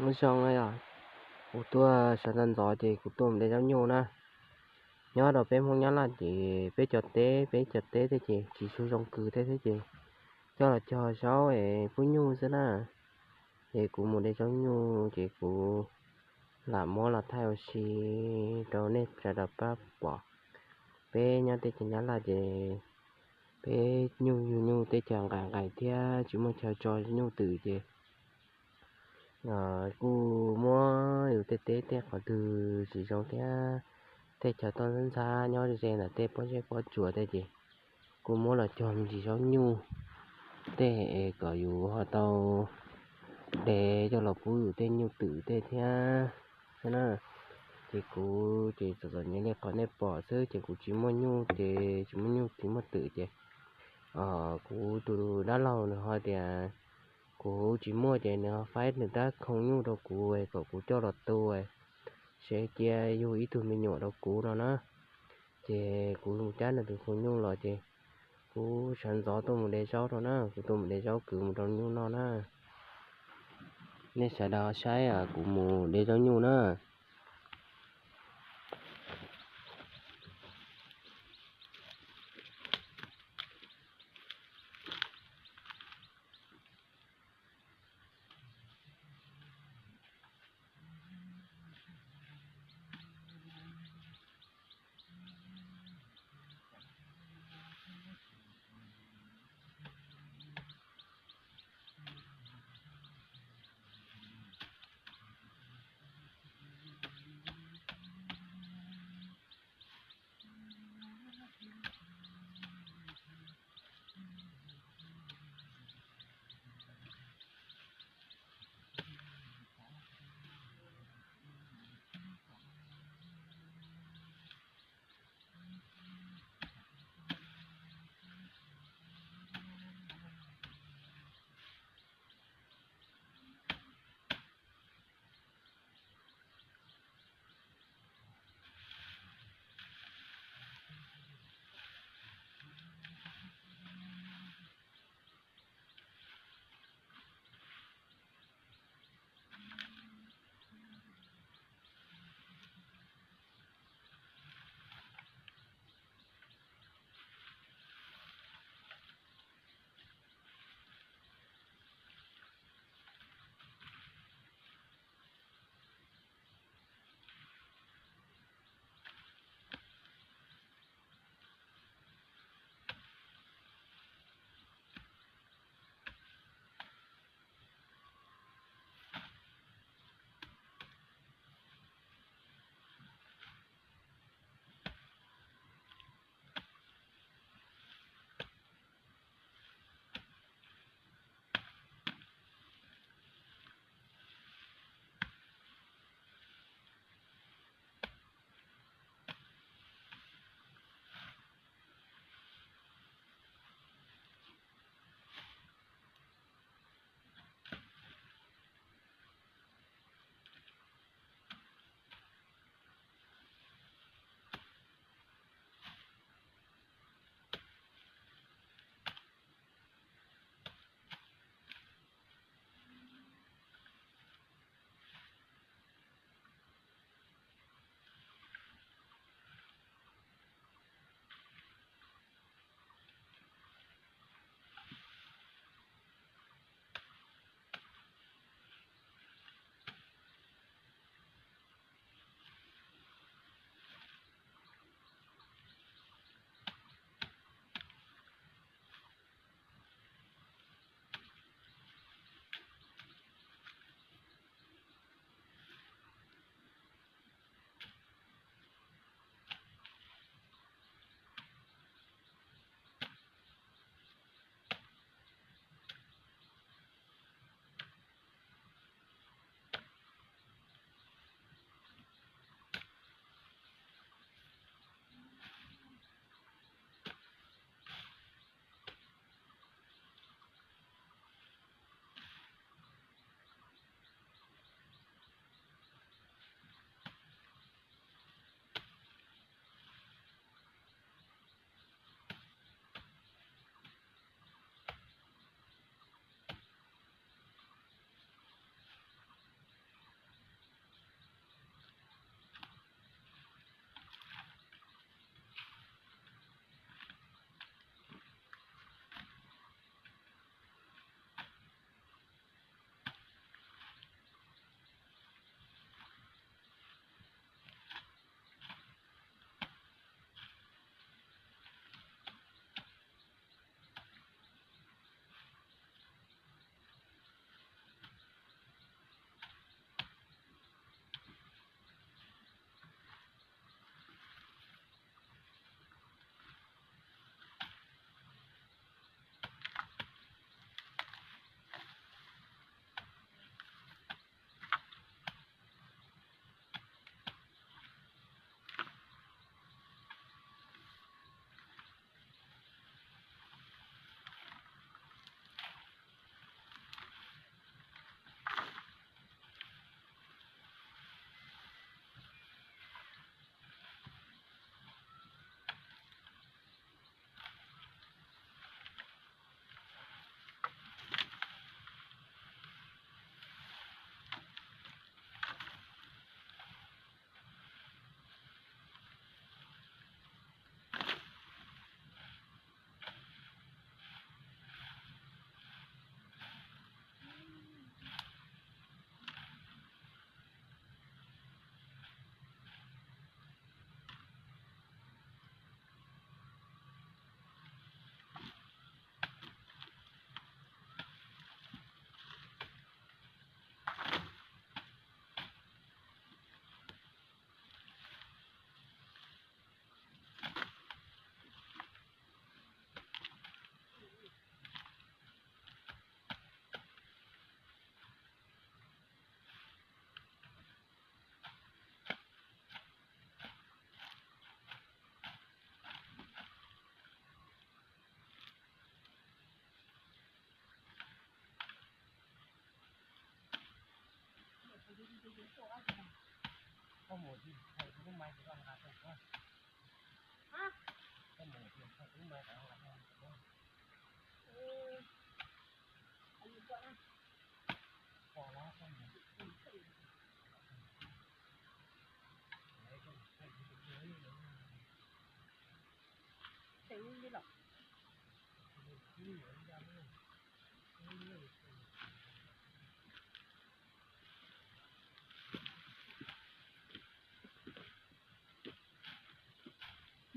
Nyob zoo na yog, kuv tuaj sawv ntxov ntxov ces kuv tuaj mus de zaub nyuj na. Nyob rau peb Hmoob Nyab Laj ces peb cov teb, peb cov teb thiab ces tsis tshua zoo kws thiab thiab ces coj los cog zaub es pub nyuj xwb na. Ces kuv mus de zaub nyuj ces kuv lam muab los thaij ua si rau nej sawv daws pab pom. Peb nyob teb chaws Nyab Laj ces peb nyuj yug nyuj teb chaws nqaim nqaim thiab tsis muaj chaw tso nyuj twm ces kuj muab yus tej teb tej qhov twg tsis zoo thiab tej chaw toj ntxhab ntxhab nyob ze ntawm tej pob zeb pob tsuas tej ces kuj muab los cog me ntsis zaub nyuj tej es kom yus ho tau de coj los pub yus tej nyuj twm tej thiab xwb na. Ces kuv ces txom txom nyem li qhov nej pom xwb ces kuv tsis muaj nyuj ces tsis muaj nyuj tsis muaj twm ces kuv tus dab laug nws ho tias kuv tsis muaj ces nws ho faib nws rab khoo nyuj rau kuv kom kuv coj los tu seb cia yug ib tug me nyuam rau kuv no na. Ces kuv mus cab nws tus khoo nyuj los ces kuv sawv ntxov tuaj mus de zaub rau na, kuv tuaj mus de zaub kwv mus rau nyuj noj na. Nej sawv daws saib kuv mus de zaub nyuj na.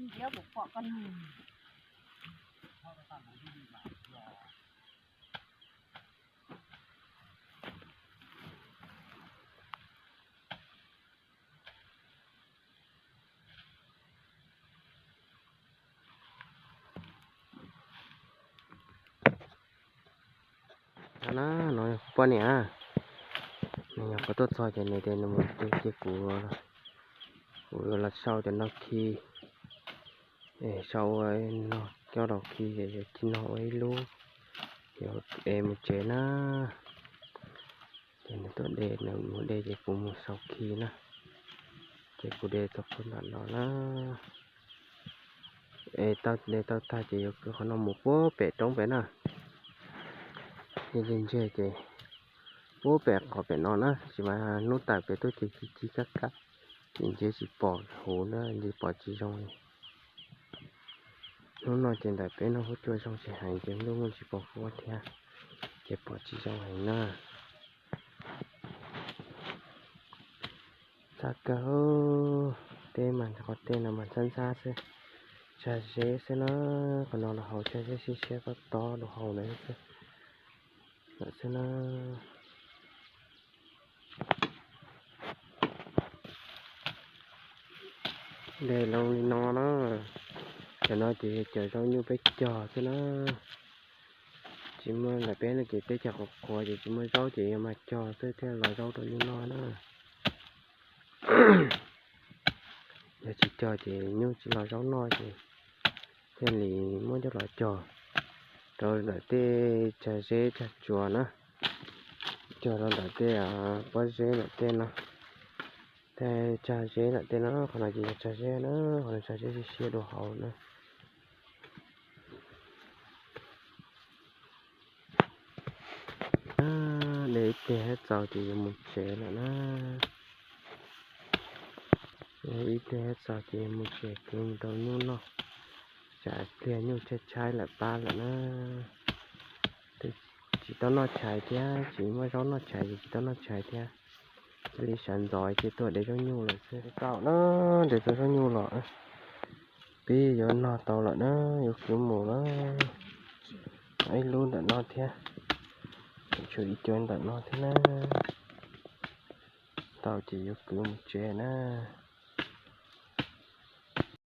Ntxiab kuv pom koj nug. Na no poj niam, nws nyuam qhuav tuaj txog ces nws tias nws mus cia kuv, kuv yuav los sau cov no khi, sau ua no coj los khi ces yuav cia no ua ib lub, yuav es mus tsev na. Ces nws tuaj de, nws mus de ces kuv mus sau khi na. Ces kuv de txog puag nram no na. Es tau de tau tag ces yuav kwv qhov no mus puag pem roob pem na. Ces ntseg ces puag pem qhov pem no na, tsis mas hnub tawm pem tuaj ces ci ci kab kab, ces ntshe tsis pom huv na, ntshe pom tsis zoo li. Hnub no ces ntawm peb no huab cua zoo tsis heev ces ntuj muaj tsis pom huab thiab, ces pom tsis zoo heev na. Txhab kawg, teb mas qhov tej no mas ntxhab ntxhab xwb, tsag zeb xwb na. Qhov no los haus tsag zeb siab siab tob tob rau haus na xwb, lawm xwb na. De loo li no na. Cov no ces yog cov zaub nyuj peb cog xwb na. Tsis muaj, ntawm peb no ces teb chaws qhuav qhuav ces tsis muaj zaub ces yog mas cog xwb thiaj los zaub rau nyuj noj na. Yog tsis cog ces nyuj tsis los zaub noj ces thiaj li muab coj los cog rau ntawm tej tsag zeb tsag tsuas na, cog rau ntawm tej pob zeb ntawm tej no, tej tsag zeb ntawm tej no. Qhov no ces yog tsag zeb na, qhov no tsag zeb siab siab dua haus na. De ib pliag thiab txaus ces yuav mus tsev lawm na. Ib pliag thiab txaus ces yuav mus tsev, kwv mus rau nyuj noj, tsam pliag nyuj tshaib tshaib lawm pab lawm na. Tsis tau noj tshais thiab, tsis muaj zaub noj tshais ces tsis tau noj tshais thiab. Cia li sawv ntxov ces tuaj de zaub nyuj lawm xwb. Tau na, de tau zaub nyuj los pib yuav noj tau lawm na, yuav kwv mus lawm. Ib lub ntawm no thiab, tshuav ib co ntawm no thiab na. Tau ces yuav kwv mus tsev na.